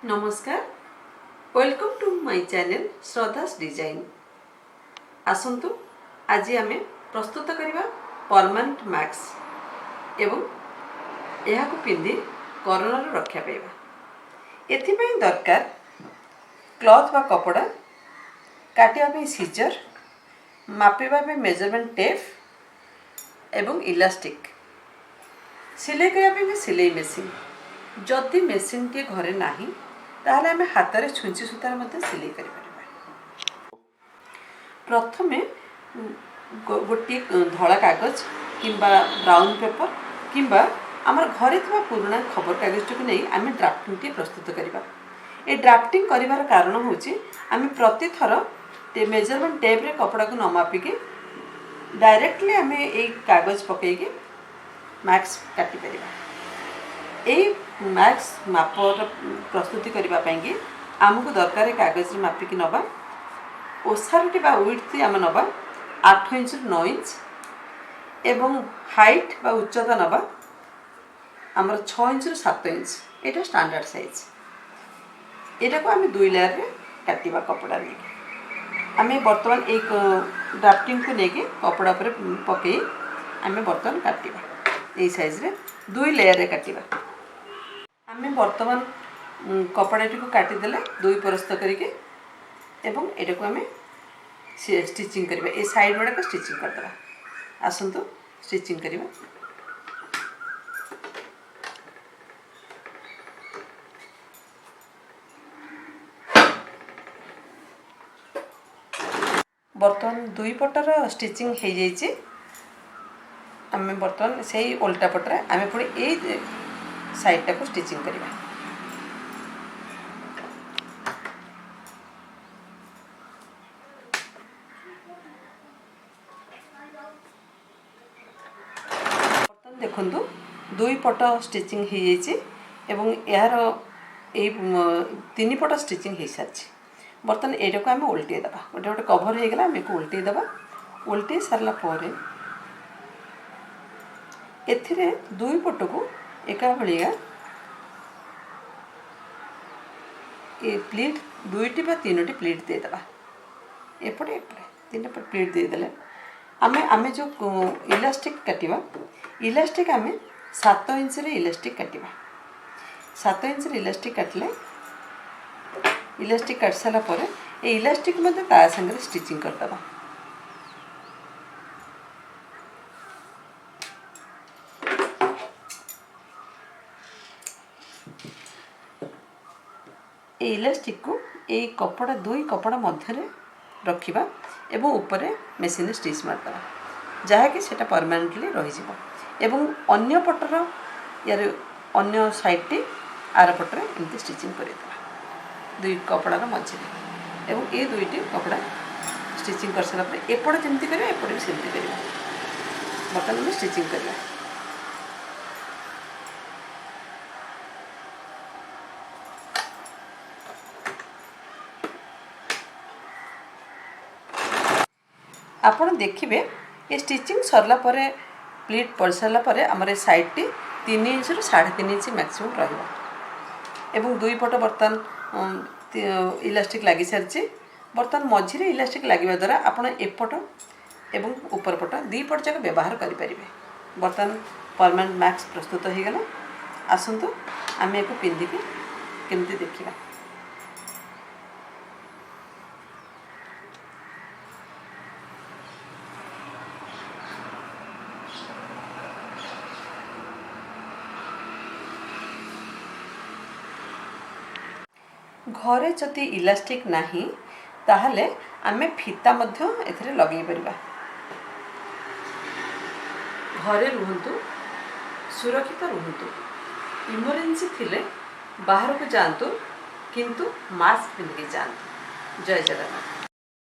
ନମସ୍କାର, welcome to my channel Shraddha's Design। ଆସନ୍ତୁ, ଆଜି ଆମେ ପ୍ରସ୍ତୁତ କରିବା ପରମାନେଣ୍ଟ ମାସ୍କ ଏବଂ ଏହାକୁ ପିନ୍ଧି କରୋନାରୁ ରକ୍ଷା ପାଇବା। ଏଥିପାଇଁ ଦରକାର କ୍ଲଥ୍ ବା କପଡ଼ା, କାଟିବା ପାଇଁ ସିଜର, ମାପିବା ପାଇଁ ମେଜରମେଣ୍ଟ ଟେପ୍ ଏବଂ ଇଲାଷ୍ଟିକ୍, ସିଲେଇ କରିବା ପାଇଁ ବି ସିଲେଇ ମେସିନ୍। ଯଦି ମେସିନ୍ଟିଏ ଘରେ ନାହିଁ, ତାହେଲେ ଆମେ ହାତରେ ଛୁଞ୍ଚି ସୂତାରେ ମଧ୍ୟ ସିଲେଇ କରିପାରିବା। ପ୍ରଥମେ ଗୋଟିଏ ଧଳା କାଗଜ କିମ୍ବା ବ୍ରାଉନ୍ ପେପର୍ କିମ୍ବା ଆମର ଘରେ ଥିବା ପୁରୁଣା ଖବରକାଗଜଟିକୁ ନେଇ ଆମେ ଡ୍ରାଫ୍ଟିଂଟିଏ ପ୍ରସ୍ତୁତ କରିବା। ଏ ଡ୍ରାଫ୍ଟିଂ କରିବାର କାରଣ ହେଉଛି, ଆମେ ପ୍ରତିଥର ମେଜରମେଣ୍ଟ ଟେପ୍ରେ କପଡ଼ାକୁ ନ ମାପିକି ଡାଇରେକ୍ଟଲି ଆମେ ଏଇ କାଗଜ ପକାଇକି ମାସ୍କ କାଟିପାରିବା। ଏଇ ମାସ୍କ ମାପର ପ୍ରସ୍ତୁତି କରିବା ପାଇଁକି ଆମକୁ ଦରକାର କାଗଜରେ ମାପିକି ନେବା। ଓସାରଟି ବା ୱିଡ୍ଥ ଆମେ ନେବା 8 ଇଞ୍ଚରୁ 9 ଇଞ୍ଚ ଏବଂ ହାଇଟ୍ ବା ଉଚ୍ଚତା ନେବା ଆମର 6 ଇଞ୍ଚରୁ 7 ଇଞ୍ଚ। ଏଇଟା ଷ୍ଟାଣ୍ଡାର୍ଡ଼ ସାଇଜ୍। ଏଇଟାକୁ ଆମେ ଦୁଇ ଲେୟାରରେ କାଟିବା। କପଡ଼ା ନେଇକି ଆମେ ବର୍ତ୍ତମାନ ଏଇ ଡ୍ରାଫ୍ଟିଂକୁ ନେଇକି କପଡ଼ା ଉପରେ ପକାଇ ଆମେ ବର୍ତ୍ତମାନ କାଟିବା। ଏଇ ସାଇଜ୍ରେ ଦୁଇ ଲେୟାରରେ କାଟିବା। ଆମେ ବର୍ତ୍ତମାନ କପଡ଼ାଟିକୁ କାଟିଦେଲେ ଦୁଇ ପରସ୍ତ କରିକି ଏବଂ ଏଇଟାକୁ ଆମେ ଷ୍ଟିଚିଂ କରିବା। ଏ ସାଇଡ଼୍ ଗୁଡ଼ାକ ଷ୍ଟିଚିଂ କରିଦେବା। ଆସନ୍ତୁ, ଷ୍ଟିଚିଂ କରିବା। ବର୍ତ୍ତମାନ ଦୁଇ ପଟର ଷ୍ଟିଚିଂ ହେଇଯାଇଛି। ଆମେ ବର୍ତ୍ତମାନ ସେଇ ଓଲଟା ପଟରେ ଆମେ ପୁଣି ଏଇ ସାଇଡ଼ଟାକୁ ଷ୍ଟିଚିଂ କରିବା। ବର୍ତ୍ତମାନ ଦେଖନ୍ତୁ, ଦୁଇ ପଟ ଷ୍ଟିଚିଂ ହେଇଯାଇଛି ଏବଂ ଏହାର ଏଇ ତିନି ପଟ ଷ୍ଟିଚିଂ ହେଇସାରିଛି। ବର୍ତ୍ତମାନ ଏଇଟାକୁ ଆମେ ଓଲଟେଇ ଦେବା। ଗୋଟେ ଗୋଟେ କଭର୍ ହେଇଗଲା, ଆମେ ଏକୁ ଓଲଟେଇ ଦେବା। ଓଲଟେଇ ସାରିଲା ପରେ ଏଥିରେ ଦୁଇ ପଟକୁ ଏକା ଭଳିଆ ଏ ପ୍ଲିଟ୍, ଦୁଇଟି ବା ତିନୋଟି ପ୍ଲିଟ୍ ଦେଇଦେବା। ଏପଟେ ଏପଟେ ତିନିଟା ପ୍ଲିଟ୍ ଦେଇଦେଲେ ଆମେ ଯେଉଁ ଇଲାଷ୍ଟିକ୍ କାଟିବା, ଇଲାଷ୍ଟିକ୍ ଆମେ 7 ଇଞ୍ଚରେ ଇଲାଷ୍ଟିକ୍ କାଟିବା। 7 ଇଞ୍ଚରେ ଇଲାଷ୍ଟିକ୍ କାଟିଲେ, ଇଲାଷ୍ଟିକ୍ କାଟି ସାରିଲା ପରେ ଏ ଇଲାଷ୍ଟିକ୍ ମଧ୍ୟ ତା ସାଙ୍ଗରେ ଷ୍ଟିଚିଂ କରିଦେବା। ଏଇ ଇଲାଷ୍ଟିକ୍କୁ ଏଇ କପଡ଼ା, ଦୁଇ କପଡ଼ା ମଧ୍ୟରେ ରଖିବା ଏବଂ ଉପରେ ମେସିନରେ ଷ୍ଟିଚ୍ ମାରିଦେବା, ଯାହାକି ସେଇଟା ପରମାନେଣ୍ଟଲି ରହିଯିବ ଏବଂ ଅନ୍ୟ ପଟର ୟାର ଅନ୍ୟ ସାଇଡ଼୍ଟି ଆର ପଟରେ ଏମିତି ଷ୍ଟିଚିଂ କରିଦେବା ଦୁଇ କପଡ଼ାର ମଝିରେ। ଏବଂ ଏ ଦୁଇଟି କପଡ଼ା ଷ୍ଟିଚିଂ କରିସାରିଲା ପରେ ଏପଟ ଯେମିତି କରିବା, ଏପଟେ ବି ସେମିତି କରିବା। ବର୍ତ୍ତମାନ ଆମେ ଷ୍ଟିଚିଂ କରିବା। ଆପଣ ଦେଖିବେ, ଏ ଷ୍ଟିଚିଂ ସରିଲା ପରେ, ପ୍ଲିଟ୍ ପଡ଼ି ସାରିଲା ପରେ ଆମର ଏ ସାଇଡ଼୍ଟି 3 ଇଞ୍ଚରୁ 3.5 ଇଞ୍ଚ ମ୍ୟାକ୍ସିମମ୍ ରହିବ ଏବଂ ଦୁଇ ପଟ ବର୍ତ୍ତମାନ ଇଲାଷ୍ଟିକ୍ ଲାଗିସାରିଛି। ବର୍ତ୍ତମାନ ମଝିରେ ଇଲାଷ୍ଟିକ୍ ଲାଗିବା ଦ୍ୱାରା ଆପଣ ଏପଟ ଏବଂ ଉପର ପଟ ଦୁଇ ପଟ ଯାକ ବ୍ୟବହାର କରିପାରିବେ। ବର୍ତ୍ତମାନ ପରମାନେଣ୍ଟ ମାସ୍କ ପ୍ରସ୍ତୁତ ହୋଇଗଲା। ଆସନ୍ତୁ, ଆମେ ଏକୁ ପିନ୍ଧିକି କେମିତି ଦେଖିବା। ଘରେ ଯଦି ଇଲାଷ୍ଟିକ୍ ନାହିଁ, ତାହେଲେ ଆମେ ଫିତା ମଧ୍ୟ ଏଥିରେ ଲଗେଇ ପାରିବା। ଘରେ ରୁହନ୍ତୁ, ସୁରକ୍ଷିତ ରୁହନ୍ତୁ। ଇମର୍ଜେନ୍ସି ଥିଲେ ବାହାରକୁ ଯାଆନ୍ତୁ, କିନ୍ତୁ ମାସ୍କ ପିନ୍ଧିକି ଯାଆନ୍ତୁ। ଜୟ ଜଗନ୍ନାଥ।